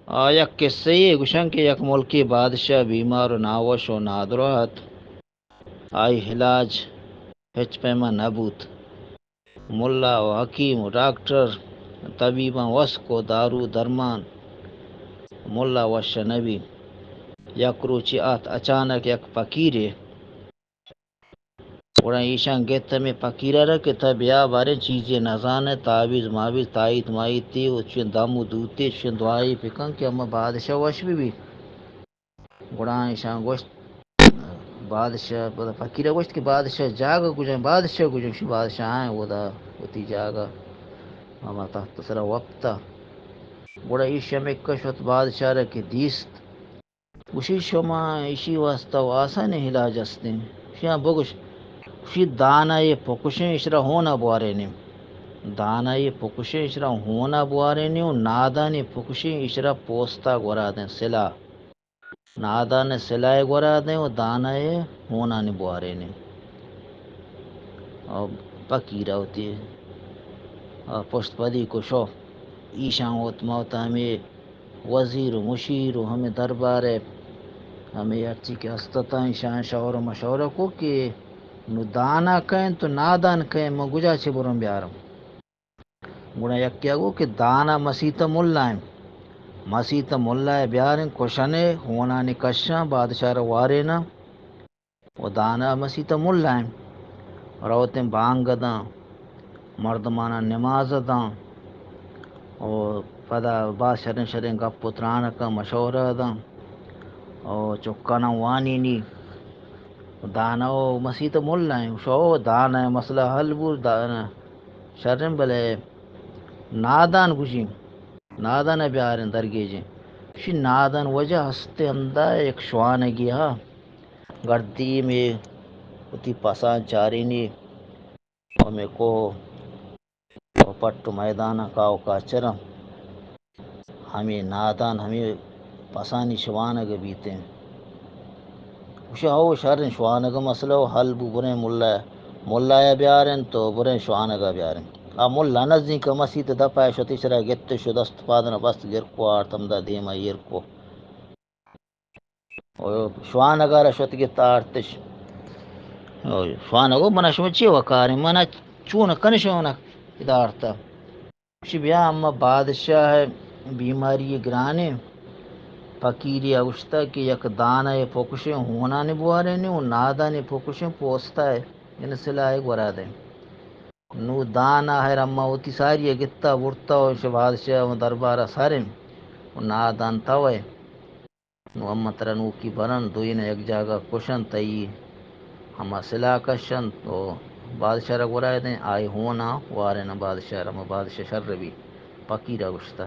آ یک قصہ یے گوشن کہ یک ملکے بادشاہ بیمار و ناوش و نادراہ ات۔ آئی علاج ہچ پیما نہ بوت۔ ملا و حکیم و ڈاکٹر، طبیباں وس کو دارو درمان، ملا وش نہ بی۔ یک روچے آت اچانک یک پکیرے، گڑا ایشاں گت ہمے پکیر ءَ را کہ تہ بیا باریں چیزے نزانئے، تعویذ ماویز، تائیت مائیتے و چوشیں دم و دوتے، چوشیں دعائے بکن کہ ہما بادشاہ وش بہ بی۔ گڑا ایشاں گوشت، بادشاہ، پدا پکیر ءَ گوشت کہ بادشاہ جاگہ کجا؟ بادشاہ کجا؟ گوشی بادشاہ آئیں اودا وتی جاگہ ہما تخت سرا وپتا۔ گڑا ایش ہمیکہ شت بادشاہ را کہ دیست۔ گوشی، شما ایشی واسطہ و آسانیں علاج ہستیں۔ گوشی، ہاں بگوش۔ گوشی، دانائے پکشیں، اشرا ہونا بوارینیں۔ دانائے پکشیں، اشرا ہونا بوارینیں و نادانے پکشیں، اشرا پوستا گورا دیں، سلا۔ نادانے سلائے گورا دیں و دانائے ہونانی بوارینیں۔ او پکیرا وتی، آ، پشت پدی کشو۔ ایشاں وت موت ہمے وزیر و مشیر و ہمے دربار ءَ ہمے ہرچی کہ ہست اتاں، ایشاں شور و مشورہ کو کہ نو دانا کئے انت و نادان کئے انت، من کجا چہ بروں بیاروں؟ گڑا یکے ءَ گو کہ دانا مسیت ءِ ملا انت، مسیت ءِ ملا ءَ بیاریں، کشنے، ہونانی کشاں، بادشاہ را واریناں۔ و دانا مسیت ءِ ملا انت، روتیں بانگ داں، مردماناں نماز داں، و پدا باز شریں شریں گپ و تران کن، مشورہ داں، و چکاناں وانینی۔ دانا و مسیت ءِ ملا انت، شو دانا مسئلہ حل بو، دانا شریں، بلے نادان گوشی، نادان بیاریں درگیجیں۔ شی نادان وجہ ہستے ہمدا یک شوانگی ہا گردی میں وتی پساں چارینی، ہمے کوہ و پٹ و میداناں کاہ و کاچراں ہمے نادان ہمے پسانی شوانگ بیتیں۔ گوشی، ہو شریں، شوانگ مسئلہ و حل بو، بریں ملا، ملا ءَ بیاریں تو بریں شوانگ ءَ بیاریں۔ آ ملا نزیک مسیت دپ ءَ شت، ایشرا گت شو، دست پادنا بست، گر کو، آرت ہمدا دیم ءَ ایر کو۔ او شوانگ ءَ را شت گت آرتش۔ او شوانگ گو، منا شما چی وکاریں؟ منا چون کن شما ادا آرتا؟ گوشی، بیا، اما بادشاہ ءِ بیماری گرانیں۔ پکیری ءَ گوشتا کہ یک دانہ ءَ پکشیں، ہونانی بوارینی، و نادانی پکشیں، پوستا ءَ، یعنی سلاہ ءَ گورا دیں۔ نو دانا ہر اما وتی ساری ءَ گتا برتا و شہ بادشاہ ءِ دربار ءَ سریں و نادان توئے۔ نو اما ترا نوکی برنت، دوئیناں یک جاگہ کشنت، تئی ہما سلاہ کشنت و بادشاہ را گورا دیں، آئی ہونا واریناں بادشاہ را، ہما بادشاہ شر بی۔ پکیر ءَ گوشتا۔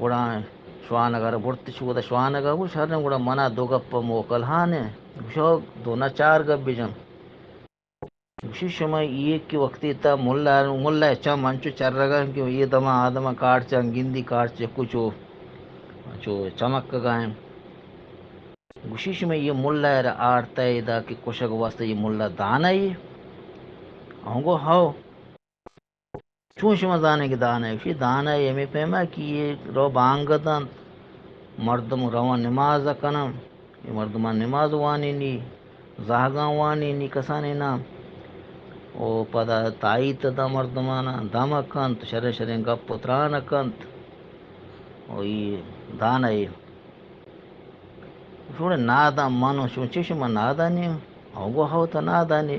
گڑا شوانگ ءَ را برت چو، گڑا شوانگ ءَ گوشت، شریں، گڑا منا دو گپ موکل ہانے۔ گوشو، دو نہ چار گپ بجن۔ گوشی، شما ایک کہ وقتی تا ملا، ملا چم انچو چرگا کہ یہ دما آ دما کارچاں گندی، کارچ کچو چو چمکگا ہیں۔ گوشی، شما یہ ملا را آرتا ادا کہ کشگ واسطہ یہ ملا دانا ہے؟ آں گو، ہاؤ۔ چون شما زانے کہ دانا ہے؟ گوشی، دانا ہے ہمے پیما کہ یہ رو بانگ دنت، مردم روان نماز کنن، یہ مردمان نماز وانینی، زہگاں وانینی کسانیناں، و پدا تائیت داں مردماناں، دم کنت، شریں شریں گپ و تران کنت، و ای دانا ہے۔ شوڑے نادان من و شما چے، شما نادانی؟ او گو ہو، تو نادانی۔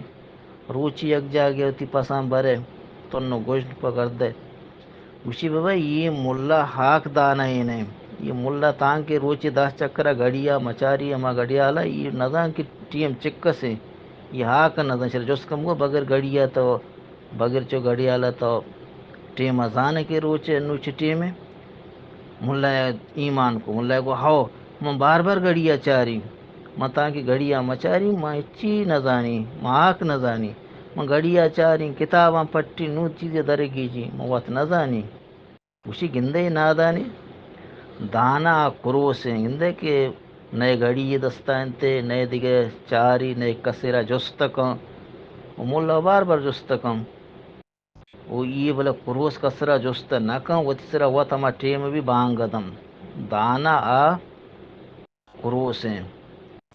روچی یک جاگے وتی پسان برے، تن و گژن پہ گردے۔ گوشی، بابا، یہ ملا ہاک دانا ہی نہیں۔ یہ ملا تانکہ روچی دہ چکرا گڑیا مچاری، ہما گڑیالا، یہ نزان کہ ٹیم چکسے۔ یہ ہاک نزان، شر جست کم گو بغیر گڑیا تو بگر چو گڑیال ءَ تو ٹیم ءَ زانئے کہ روچ ءَ نوں چہ ٹیم ءَ۔ ملا ءَ ایمان کو، ملا ءَ گو، ہو، من بار بار گڑی ءَ چاریں، من تانکہ گڑی ءَ مہ چاریں، من ہچی نہ زانیں، من ہاک نہ زانیں، من گڑی ءَ چاریں، کتاباں پٹیں، نوں چیزے درگیجیں، من وت نہ زانیں۔ گوشی، گندئے نادانے، دانا کروسیں، گندئے کہ نئے گڑی دستا انت، نئے دگہ چاری، نئے کسے را جست کن۔ و ملا بار بار جست کن۔ او اے بلے کروس کسرا جست نہ کن، وتی سرا وت ہما ٹیم بی بانگ دم۔ دانا آ کروس ہیں۔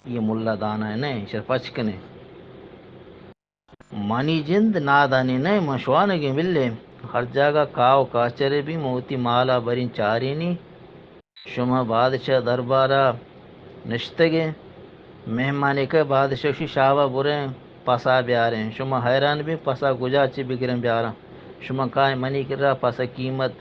اے ملا دانا ہے نہ، ایشر پچ کنے۔ منی جند نادانی نہ، من شوانگیں بلے۔ ہر جاگہ کاو کاچرے بی، من وتی مالا برین چارینی۔ شما بادشاہ دربارا نشتگیں، مہمانے کہ بادشاہ شی شابا بریں، پسا بیاریں۔ شما حیران بی پسا کجا چی بگریں بیاراں۔ شما کائیں منی کرا پسا قیمت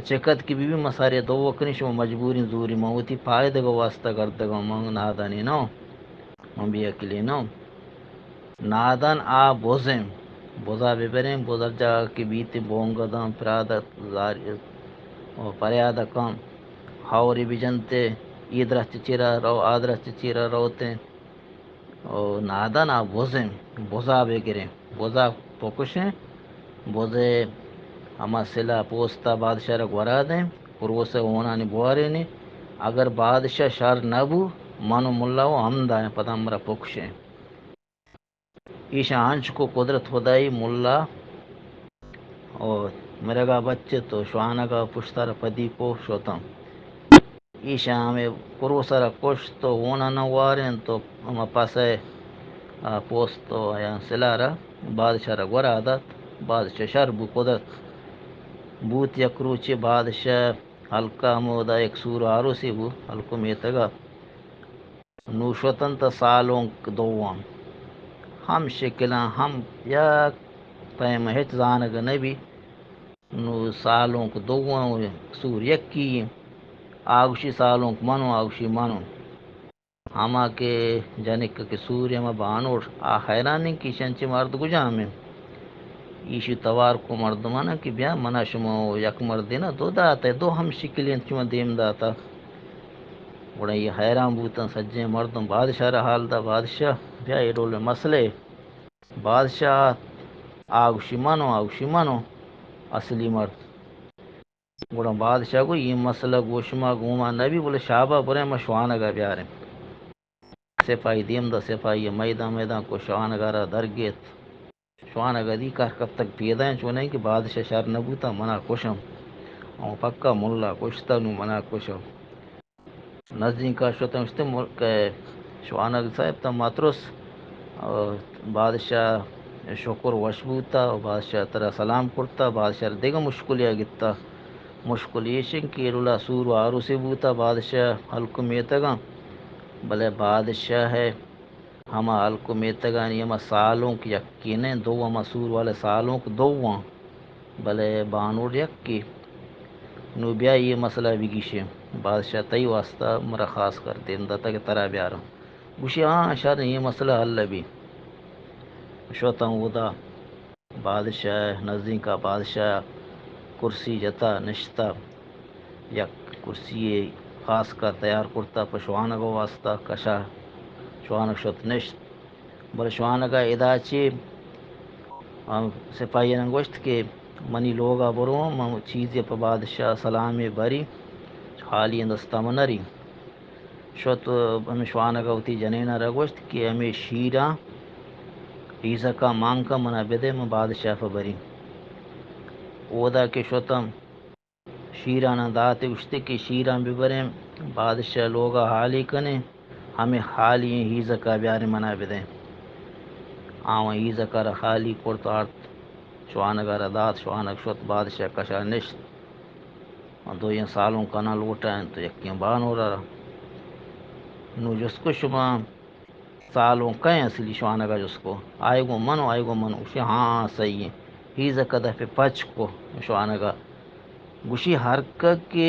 چکت کہ بی بی مسارے دو وکنی، شما مجبوریں زوری۔ من وتی پائدگ واسطہ گردگاں، من نادانی نو، من بے عقلے نو۔ نادان آ بزیں، بزا ببریں، بزر جاگہ کہ بیت بونگ داں، پراد زاری و پریاد کن، ہاوری بجنتے، اے درچ چیرا رو، آ درچ چیرا روتے۔ او نادان آ بزیں، بزا بگریں، بزا بکشیں، بزے ہما سلا پوستا بادشاہ را گورا دیں، کروس ہونانی بوارینی۔ اگر بادشاہ شر نبو، من و ملا و ہمدا ہیں، پدا ہمرا بکشیں۔ ایشاں انچکو قدرت خدائی ملا او مرگا بچت و شوانگا پشتارا پدی کو شتاں۔ ایشاں ہمے کروسا را کشت و ہونا نہ وارینت و ہما پسئے، آ، پوست و یا سلارا بادشاہ را گورا دات۔ بادشاہ شر بو، قدرت بوت۔ یک روچے بادشاہ ہلکا ہمودا یک سور آروسے بو، ہلکو میتگا۔ نوں شتنت سالونک دوواں، ہم شکلاں ہم یک پیم ہچ زانگ نہ بی۔ نوں سالونک دوواں و سور یکی ایں۔ آ گوشی سالونک منوں، آ گوشی منوں۔ ہما کہ جنک کہ سور ہما بانوڑ، آ حیران انت کہ ایشاں چہ مرد کجام انت۔ ایشی توار کو مردمانا کہ بیا منا شما یک مردے نا دو داتہ، دو ہم شکل انت شما دیم داتا۔ گڑا اے حیران بوتاں سجیں مردم، بادشاہ را حال دا، بادشاہ بیا اے ڈول مسئلہ۔ بادشاہ آ گوشی منوں، آ گوشی منوں اصلی مرد۔ گڑا بادشاہ گو اے مسئلہ گو شما گوما نبی، بلے شابا بریں ما شوانگا بیاریں۔ سپاہی دیم دا، سپاہی میدان میدان کو، شوانگا را درگیت۔ شوانگا دی کار کپتگ پیدا انت، چونیں کہ بادشاہ شر نبوتا منا کشم۔ او پکا ملا کشتا، نوں منا کشم۔ نزیکا شتاں، گوشتے مل-، کہ شوانگ صاحب تاں مترس، او بادشاہ شکر وش بوتا و بادشاہ ترا سلام کرتا، بادشاہ را دگہ مشکلیا گتا۔ مشکل ایش انت کہ ایرولا سور و آروسے بوتا، بادشاہ ہلک میتگاں، بلے بادشاہ ہما ہلک و میتگانی ہما سالونک یکے نہ، دو ہما سور والے سالونک دو آں، بلے بانوڑ یکے۔ نوں بیا اے مسئلہ بگیشیں۔ بادشاہ تئی واسطہ مرا خاص کر دیم داتا کہ ترا بیاراں۔ گوشی ہاں شر، اے مسئلہ حل بی۔ شتاں اودا۔ بادشاہ نزیکا، بادشاہ کرسی جتا نشتا، یک کرسی خاص کا تیار کرتا پہ شوانگ واسطہ کشا۔ شوانگ شت نشت، بلے شوانگا ادا چہ سپاہیاں گوشت کہ منی لوگا برو، من چیزے پہ بادشاہ سلامے بری، خالی دستا من نری۔ شت ہمے شوانگ ء وتی جنین ء را گوشت کہ ہمے شیراں ہیزکاں مان کن، منا بدے، من بادشاہ ء پہ بریں۔ اودا کہ شتم شیراناں دات ء گوشتے کہ شیراں ببریں، بادشاہ لوگ ء حالی کنیں، ہمے حالی ایں ہیزک ء بیاریں منا بدیں۔ آواں ہیزک ء را حالی کرت آرت، شوانگ ء را دات، شوانگ شت بادشاہ کشا نشت۔ آ دوئیں سالونک آناں لوٹائینت و یکیں بانور ء را۔ نوں جست کو شما سالونک کئے؟ اصلی شوانگ ء جست کو۔ آئی گو منو، آئی گو منو۔ گوشی ہاں صحیح ایں۔ ہیزک ء دپ ء پچ کو شوانگ ء۔ گوشی ہر کس کہ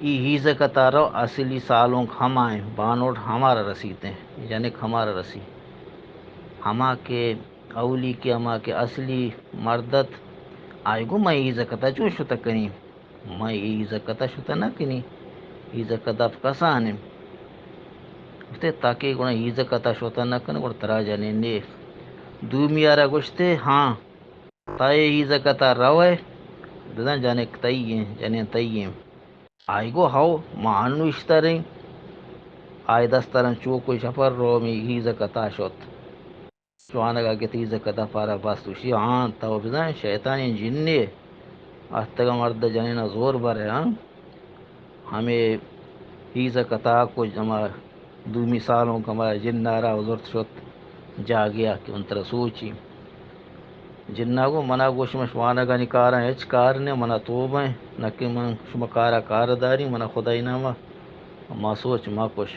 ای ہیزک ء تا رو اصلی سالونک ہما ایں، بانور ہمارا رسیت ایں، جنک ہمارا رسی۔ ہما کہ اولی کہ ہما کہ اصلی مرد ات، آئی گو من ہیزک ء تا چون شتہ کنیں؟ من اے ہیزک ء تا شتہ نہ کنیں، ہیزک ء دپ کسان ایں۔ گوشتے تاکہ گڑا ہیزک ء تا شتہ نہ کنیں، گڑا ترا جنین نے۔ دومی ء را گوشتے ہاں، تا اے ہیزک ء تا روئے، بزاں جنک تئی ایں، جنین تئی ایں۔ آئی گو ہو، ما انوں اشتریں۔ آئی دستاراں چوک و شپر رو ہمے ہیزک ء تا شت۔ شوانگ ءَ گت ہیزک ءِ دپ ءَ را بست، گوشی، ہاں، تو بزاں شیطانیں جنے، آتکگ مرد ءِ جنین ءَ زور برے، ہاں؟ ہمے ہیزک ءَ تاک و ہما دومی سالونک ہما جن ءَ را زرت، شت جاگہے ءَ کہ من ترا سوچی۔ جن ءَ گو، من ءَ گوش، من شوانگانی کاراں ہچ کار نے، من ءَ توبہ ایں، نہ کہ من شما کار ءَ کار داری، من ءَ خدائی نام ءَ ما سوچ ما کش۔